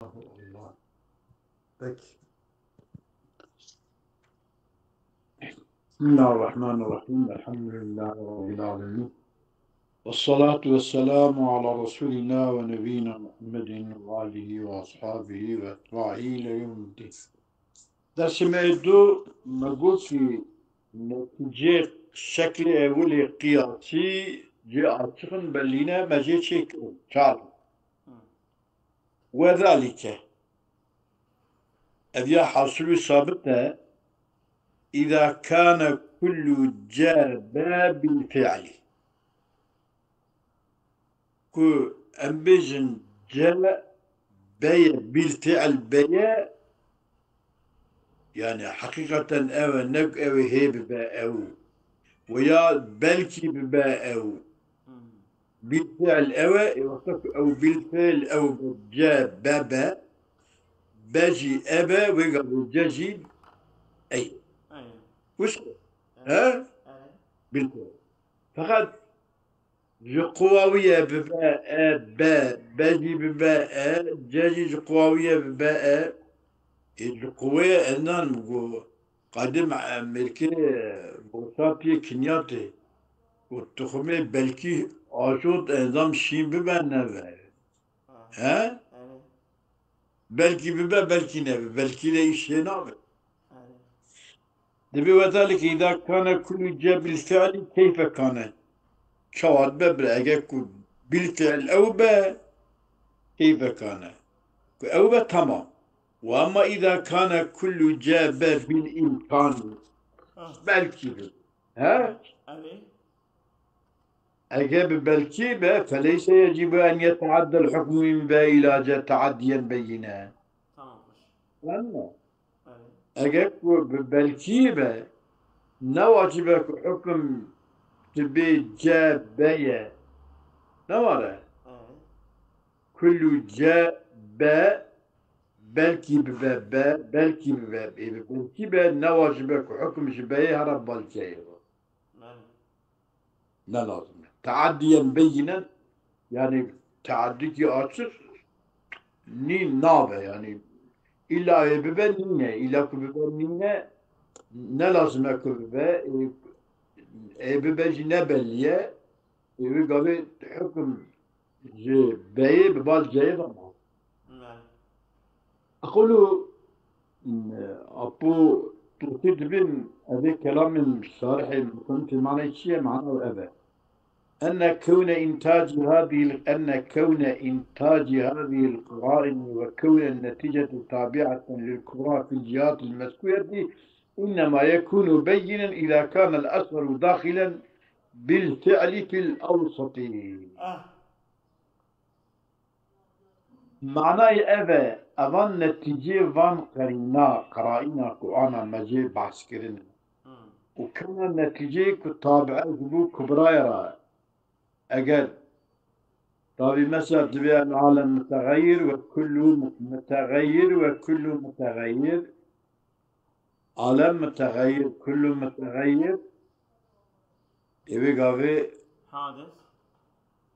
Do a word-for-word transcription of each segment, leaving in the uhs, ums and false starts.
Allah. Peki. Bismillahirrahmanirrahim. Elhamdülillahi Rabbil alemin. Vessalatu vesselamu ala Resulina ve Nebiyina Muhammedin ve alihi ve ashabihi ve etbahi ile yevmiddin. Dersê me yê du me gotî netîceyê şeklê ewilê qiyasî cê açiqin belîne me jê çêkirin. Çar. Ve zalike. Ev ya hasil û sabit e. İza kane kullu ce be bil fi'li. Ku em bêjin ce beye, bil fi'l beye, yani heqîqeten ew e, ne ku ew ê hê bibe ew. Veya belkî bibe ew. Bil fi'l ew e, ê wexta ku ew bil fi'l ew be, ce be be, be jî e be, wê gavê ce jî ey. Wis he? Bil fi'l. Feqet ji quwa wî ye bibe e be, be jî bibe e, ce jî ji quwa wî ye bibe e. Ê ji quwê ez nanim ku qedim, e, mêrkê, e, Boşatiyê Kinyatê û tuxumê belkî aşot enzam şîn bibe nebe. He? Belkî bibe, belkî nebe. Belkî de îş lê nabe. Dibê wezalike îda kane kullu ce bil fi'lî keyfe kane. Çawa dibe bire, eger ku bil fi'l ew be, keyfe kane. Ku ew be, tamam. Ve emma îda kane kullu ce be bil îmkanî. Belkî bi. He? Eger bi belkî be, feleyse yecîbu en yeteaddel hukmu min be ila ce teaddiyen beyine. Tamam. Anladın mı? Eger ku bi belkî be, ne wacibe ku hukm dibê ce be ye. Ne ware? Kullu ce be, belkî bibe be, belkî bibe. Ê bi belkî be, ne wacibe ku hukm ji beyê here bal ceyê. Ne lazim e. Teaddiyen beyinen, yani teaddikî açiq nî nabe, yani îlla ê bibe nîne, îlla ku bibe nîne, ne lazim e ku bibe, ê, ê bibe jî ne belî ye, ê wî gavê hukm ji beyê bi bal ceyê ve ma. Equlu, apo Tusî dibin, evê kelamên şarihê musanifê manayê çi ye? Mana ev e. Enne kewne intaci hadîl, enne kewne intaci hadîl qaraîn ve kewne netîceti tabiaten lil kubra fil cihatil mezkûreti innema yekûnu beyinen îza kânel esferu daxilen bil fi'li fil awsati. Manayê ev e, evan netîcê van qerîna, qeraîna ku ana me jê behs kirin û kewna netîcê ku tabi'e ji bo kubraya re, eger tabî mesela divê el alem muteğeyyir ve kullu mu-, muteğeyyir ve kullu muteğeyyir, alem muteğeyyir, kullu muteğeyyir, ê wê gavê hadis.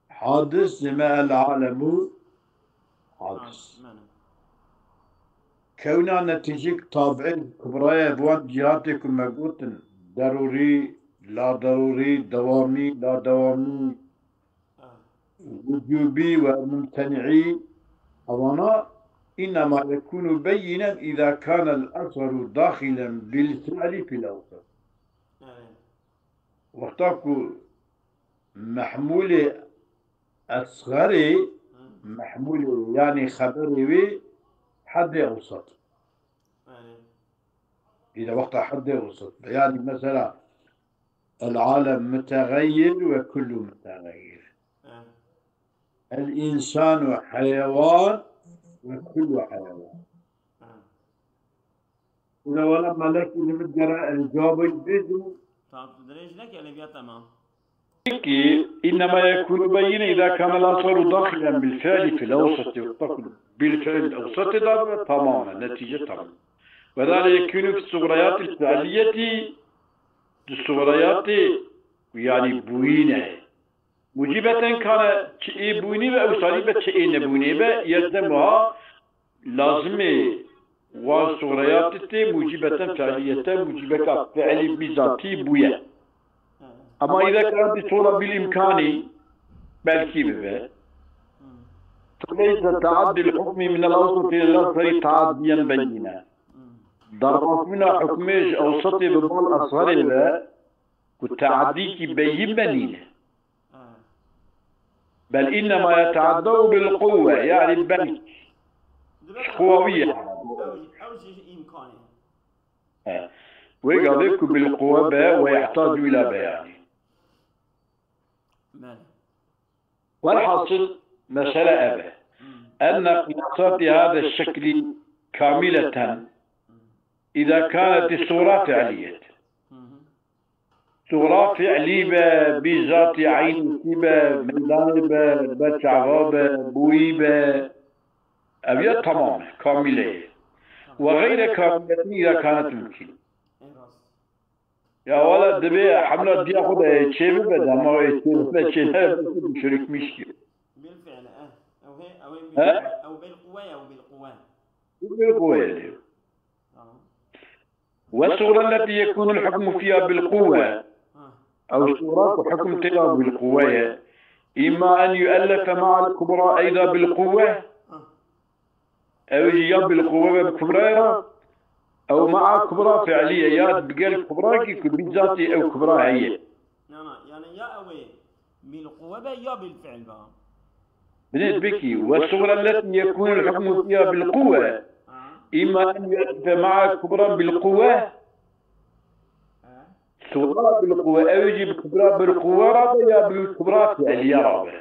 Hadis, dime el alemu hadis. Hadis, bele. Kewna netîcik tabi'ê kubraya bi wan cihatê ku me gotin, derûrî, laderûrî, dewamî, ladewamî, wicûbî ve mumteni'î, evana innema yekûnu beyinen îza kânel eseru daxilen bil fi'lî fil ewsat. Wexta ku mehmûlê esxerê, mehmûlê, yanî xeberê wê hedê ewsat. Îde wexta hedê ewsat be. Yanî mesela, el alem muteğeyyir ve kullu muteğeyyir. El insanu heyewan ve kullu heyewan. Ula wala melekî li min gere ez cevabê bêjim. Tamam, tu dirêj neke, lê viya temam. Ki innema yekunu beyine îza kana el-eseru daxilen bil fi'li fil ewsati. Bakın, bil fi'l ewsati da ve tamam, netice tamam. Ve zâle yekunu fi suğrayat el fi'liyeti, di suğrayatê, yani bûyîne. Mucibeten kane çi ê bûyînî ve ew salî be çi ê nebûyînê be, yelzemuha lazimê wan suxreya tê mucîbeten fiiliyete, mucîbeka fiilî bîzatî bûye. Ama îza kanetî suxra bil îmkanî belkî bibe. Feleyse teaddî l-hukmî min el-ewsatî lil-ewsatî teaddiyen beyîne. Derbasbûna hukmê ji ewsatê bi bal esxerê ve ku teaddîkî beyîn be nîne. Bel înnema yeteaddew bil quwwe, yanî belk ji quwa wî ye. Ew jî îmkanê. He. Wê gavê ku bil quwwe be we yehtacu îla beyanî. Belê. Welhasil, mesele ev e. Enne qiyasatî hade şeklî kamîleten îza kanetî suxra fiiliyet. Suxra fiilî be, bîzatî eynî be, meydanê be, be çava be, bûyî be. Ev ya tamam e, kamîle ye. Ve geyre kamîletin îza kanet mumkîn. Ya wala divê hemla diya xwe de çê bibe, dema wê çê bibe, çê nebe, belkî bi şirikmiş ki. Bil fiil, eh. Ew hê, ew ê bil quwe, ew bil quwe, ew bil quwe. Bil quwe. Tamam. Ve suxra letî yekûnul hukmu fîha bil quwe. Ew suxra ku hukm tê de bil quwe ye. Îmma en yuellefe ma'al kubra eyda bil quwe. Ew jî ya bil quwe be bi kubrayê re, ew ma'a kubra fiilî ye, ya digel kubrakî ku bîzatî ew kubra heye. Na, na, yani ya ew ê bil quwe be ya bil fiil be. Binêt bikî, ve suxra letî yekûnul hukmu fîha bil quwe. Îmma en yuellefe ma'a kubra bil quwe. Suxra bil quwe, ew jî bi kubra bil quwe re be ya bil kubra fiiliye re be.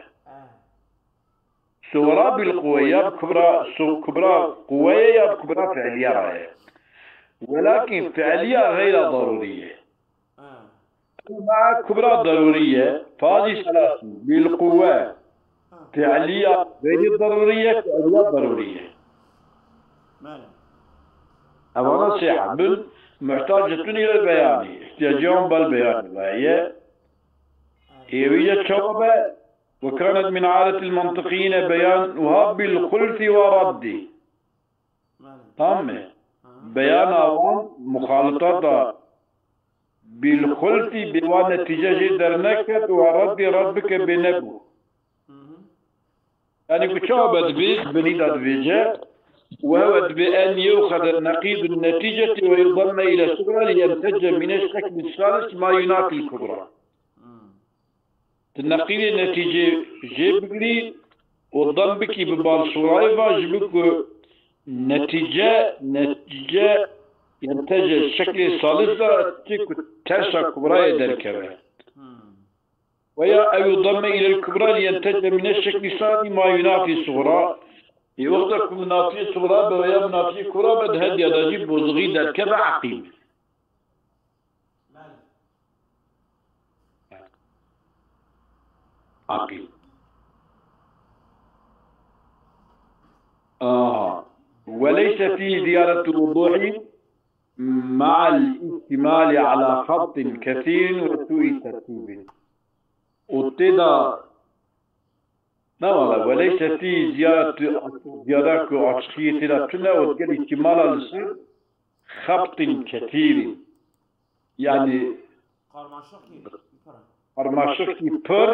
Suxra bil quwe ya bi kubra, su-, kubra quwe ye ya bi kubra fiiliye re ye. Welakin fiiliya geyra darûrî ye. Ew ma'a kubra darûrî ye. Fazî selasî bil quwe. Fiiliya geyrî darûrî ye, fiiliya darûrî ye. Belê. Evana sê hebin, muhtac tun île beyanî. Îhtiyacê wan bel beyanî ve ye. Êvî ye çawa be? Ve kanet min adetil mantiqiyîne beyan uha bil xulfi ve raddî. Belê. Tamam mı? Aha. Beyana wan muxalitata bil xulfi bê wan netîce jê derneket û reddî red bike bê nebû. Hı hı. Yani ku çawa be dibê, binî de dibêje, ve hewe dibê en yewxede neqîdun netîcetî ve yudamme ile suxra li yentece mine şekli salis ma yunafil kubra. Hı. Tu neqîdê netîcê jê bigirî û dem bikî bi bal suxrayê ve ji bo ku netîce, netîce, yentece şeklê salis de tê ku tersa kubrayê derkeve. Hı. Veya ew demme îlel kubra li yentece mine şeklî sanî ma yunafî suxra. Ê wexta ku munafî suxra be veya munafî kubra be di hediya de jî bozixî derkeve eqîm. Eqîm. Aha. Ve leyse fî ziyaratu wuduhi ma'al ihtimali ala xabtin kesirin ve su'i tertibin. Û tê de, ne wala, ve leyse fî ziyaratu, ziyara ku açıkiyê tê de tune û gel ihtimala li ser xabtin kesirin. Yani karmaşık gibi. Karmaşık gibi pir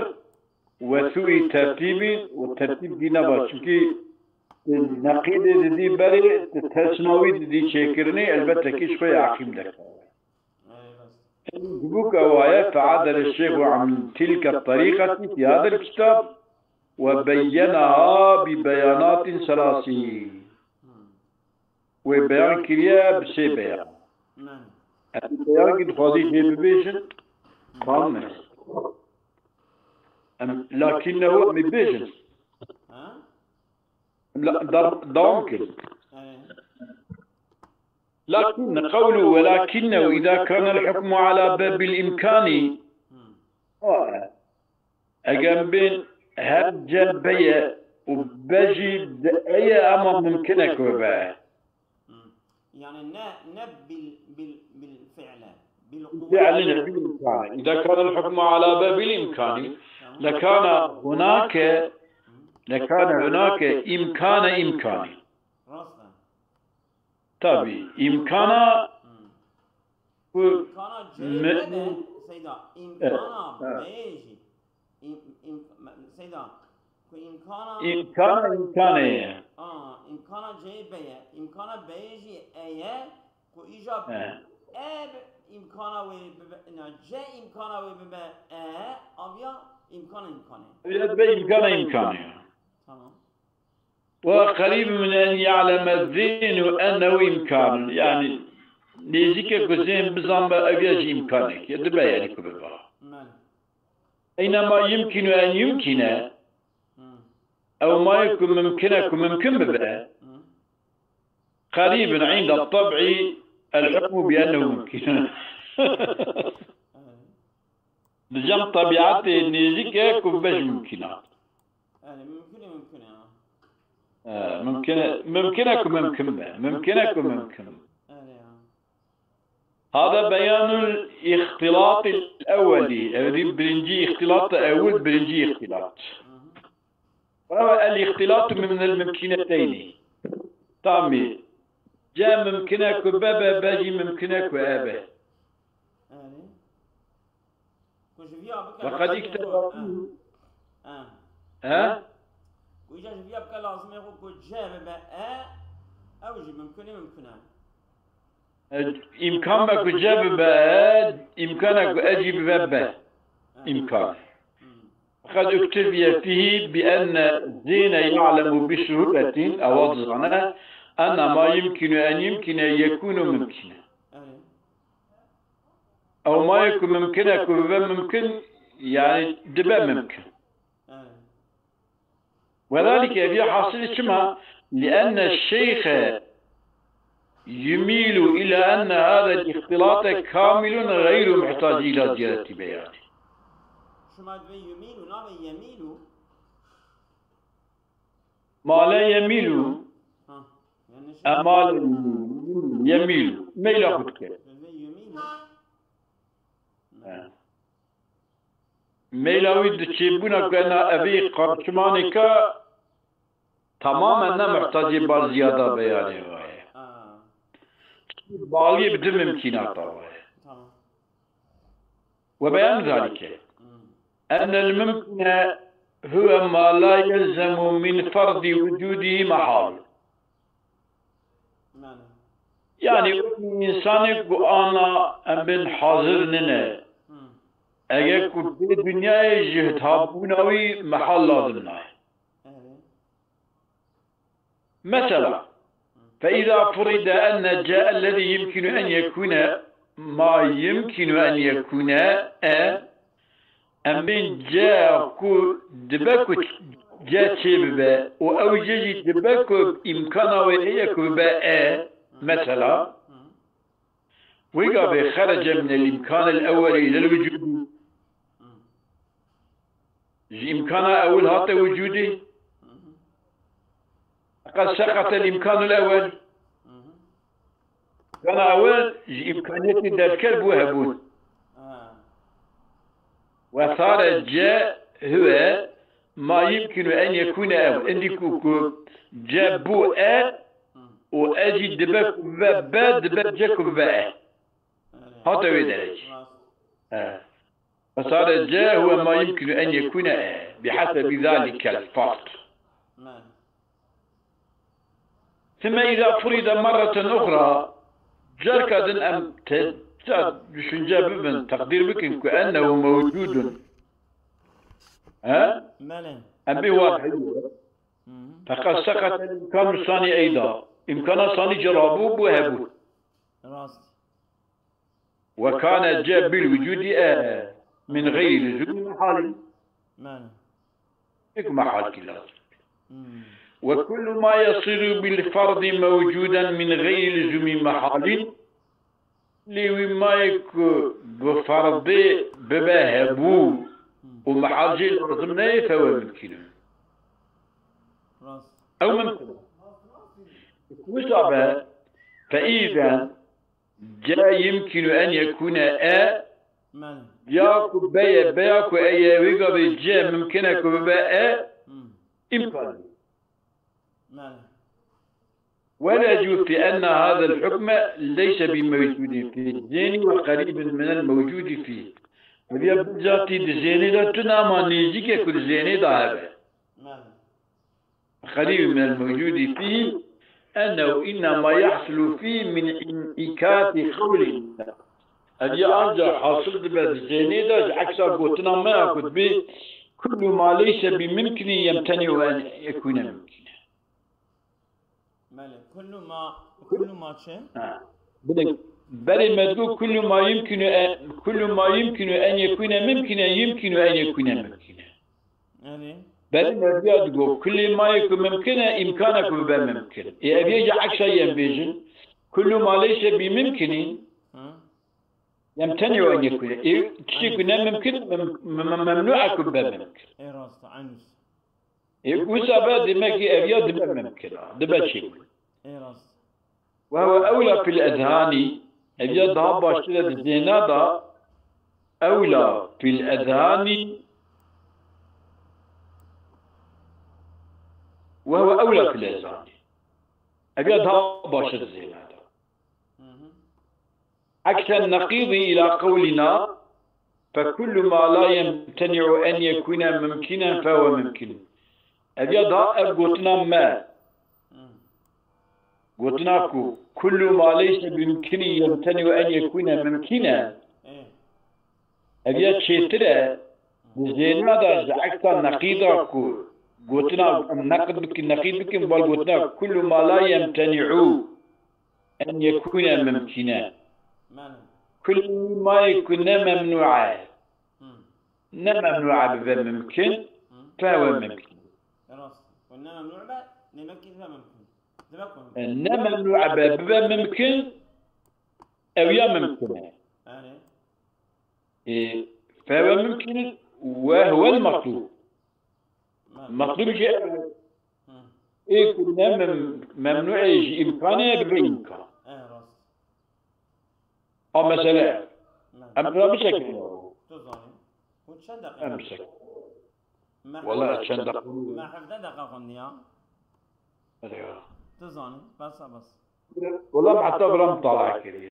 ve su'i tertibi ve tertib dî neba. Çünkü neqîdê didî berê, tersina wî didî çêkirinê, elbette ki ji xwe yaqîm deke. Eyvallah. Ji bo ke waye, feadele şeyhu an tilke tariqeti fi hadel kitab ve beyyenaha bi beyanatin selasi. Hmm. Wê beyan kiriye bi sê beyan. Belê. Em beyan ki dixwazî jê bibêjin, fam ne. Em lakinnehu em ê bêjin. Ha? Em la-, dar-, dewam kirin. Evet. Lakin qewlu ve lakinnehu îza kanel hukmu ala bebil imkani. Hmm. Egerbin her cem beye û be jî di eye ema mumkin e ku be. Hmm. Yani ne, ne bil, bil, bil fi'le, bil quwwe. Fi'lin bil imkani. İza kana el hukmu ala bebil imkani, tamam, lekana hunake, lekana hunake imkane imkani. Rast e. Tabî, îmkana Hmm. ku İmkana C me- B de, Seyda, imkana Evet, B jî. İm, im, me- Seyda, ku imkana îmkana îmkanê ye. A, imkana C B ye, imkana B jî E ye, ku îja He. E bi, imkana wê bibe, na C imkana wê bibe E, aviya imkana imkanê. Ya dibe îmkana îmkanê ye. Tamam. Ve qerîb min en ya'leme zînu ennehu îmkanun. Yani nêzîk e ku zîn bizanbe ev ya jî îmkanek e. Dibe yani ku biba. Mele. Eynema yumkinu en yumkine, Hmm. ew ma ye ku mumkin e ku mumkin bibe, Hmm. qerîbin inda tab'i el hukmu bi ennehu mumkin. Evet. Di cem tabiatê nêzîk e ku bibe ji mumkinat. Yani mümkün mümkün ya. E, mumkin e, mumkin e ku mumkin be. Mumkin e ku mumkin be. Öyle ya. Hada beyanul îxtilatil ewwelî. Ev dî birincî îxtilat e, ewil birincî îxtilat. Hı hı. Ve el îxtilatu min el mumkineteynî. Tamî. Ce mumkin e ku be be, be jî mumkin e ku e be. Yani. Ku ji viya bike Ve qed lazimê îkteba. xwe. Ha. Ha. He? Ku îca ji viya bike lazimê xwe ku ce bibe e, ew jî mumkin e, mumkin e. E, îmkan be ku ce bibe e, îmkan e ku e jî bibe be. Îmkan. Hmm. Qed uktifiye fîhî bi enne zîne ya'lemu bi suhuletin, ewa dizane, enne ma yumkinu en yumkine yekunu mumkine. Evet. Ew ma ye ku mumkin e ku bibe mumkin, yani dibe mumkin. Evet. Ve zalike, ev ya hasilî çima? Li enne şeyxe yumilu ila enne hadel îxtilate kamilun gayru muhtaci ila ziyareti beyani. Şima divê yumilu, nabe yemilu. Male yemilu, Ha. Yani şey. emale yemilu. Meyla xwe dike. Divê yumilu. He. Meyla wî di çêbûna ku ena evî qarşimanê ka tamamen ne muhtacê bar ziyada beyanê wa ye. Ha. Baliyê bi du mimkînata wa ye. Tamam. Ve beyan zalike. Hmm. Ennel mumkine huve ma la yelzemu min ferdi wucudihi mehal. Yani. Yani wekî însanê ku ana em bên hazir nine. Hmm. Eger ku bê dinyayê ji hebûna wî mehal lazim nayê. Evet. Mesela, fe îza furide enne ce ellezî yumkinu en yekune ma yumkinu en yekune e, em bên ce ku dibe ku ce çê bibe û ew ce jî dibe ku îmkana wê heye ku bibe e, mesela, Hı. wî gavê xerece min el îmkan el ewwelî ilel wicûdî. Hı. Ji îmkana ewil hate wicûdî. Hı hı. Qed seqete îmkanul ewel. Hı hı. Kana ewel ji îmkaniyetê derker bû hebûn. Ha. Ve sare ce huve ma yumkinu en yekune ew. Endî ku ku ce bû e Hı. û e jî dibe ku ve be, dibe ce ku ve e. Öyle. Hate wê derecî. Rast. He. Ve sare ce huve ma yumkinu en yekune e. Bihasebi zalikel fard. Evet. Thime îza furide merreten uxra, carka din em te-, te-, düşünce bibin, teqdîr bikin ku ennehu mewcudun. He? Mele. Em bê wa heyî. Hı hı. Feqet seqet el îmkanu sanî eyda. Îmkana sanî cerabû bû hebû. Rast. Ve kane ce bil wicûdî e min geyri lüzûmî mehalin. Mele. Tek mehal ki lazim. Hmm. Ve kullu ma yasiru bil fardi mewcuden min geyri lüzûmî mehalin. Lê wî ma ye ku bi fardê bibe hebû û mehal jê lazim neyê, fewe mimkîn e. Rast. Ew mimkîn e. Wisa be, fe îzen ce yimkînu en yekûne e, Mele. ya ku beye, beya ku eye, wê gavê ce mimkîn e ku bibe e, Hmm. îmkan e. Mele. ولجوا في أن هذا الحكم ليس بموجود في الذهن وقريب من الموجود فيه. Ev ya bizzatî di zênê de tune ama nêzîk e ku di zênê de hebe. Qerîb min el mewcûdî fî ennehu înnema yahsulu fî min înîkâtî qewlî. Ev ya anca hasil dibe di zênê de ji eksa gotina me ya ku dibê kullu ma leyse bi mimkinî yemteni'u en yekûne mimkine. Belê. Kullu ma, kullu ma çi? Ha. Belê, berê me digot kullu ma yumkinu en, kullu ma yumkinu en yekûne mimkine, yumkinu en yekûne mimkine. Erê. Berê me diya digot kullu ma yekû mimkine, îmkane ku bibe mimkin. Ê ev yê ji eksa yem bêjin. Kullu ma leyse bi mimkini, Hı. yemteni'u en yekûne. Ê tiştê ku ne mimkin, mem-, mem-, memnû e ku bibe mimkin. Ê rast e, eynî. Ê, wisa be demek ki ev ya dibe mimkin a, dibe çêbûn. Ê rast. Ve huve ewla fil ezhanî, ev ya daha baştir e di zêna da, ewla fil ezhanî, ve huve ewla fil ezhanî. Ev ya daha baştir di zêna da. Hı hı. عكس النقيض إلى قولنا، فكل ما لا يمتنع أن يكون ممكنا فهو ممكن. Ev ya da ev gotina me. Gotina ku kullu ma leyse bi mumkini yemteni'u en yekûne mimkine. Ev ya çêtir e, di zêna de ji eksa neqîda ku gotina em neqid bikin, neqîd bikin, bal gotina kullu ma la yemteni'u en yekûne mimkine. Mane. Kullu ma yekûn ne memnû e. Hı. Ne memnû e bibe mimkin, Hı. fewe mimkin. Rast. Ku ne memnû be, demek ki dibe mimkin. Demek ku mimkin. E, ne memnû e be bibe mimkin, ew ya mimkin e. Yani. E, fewe mimkin ve huvel matlûb. Matlûb jî ev e. Hı. Ê ku ne mem-, memnû e ji îmkanê bibe îmkan. E, rast. A mesele ev. Em ra bisekin. Tu zanî. Hûn çend deqe Em bisekin. Me Wala hevdeh çend deqe. Me hevdeh deqe xwendî ya. Hadi ya. Tu zanî. Bes e, bes. Wala me heta vira mitala kirî.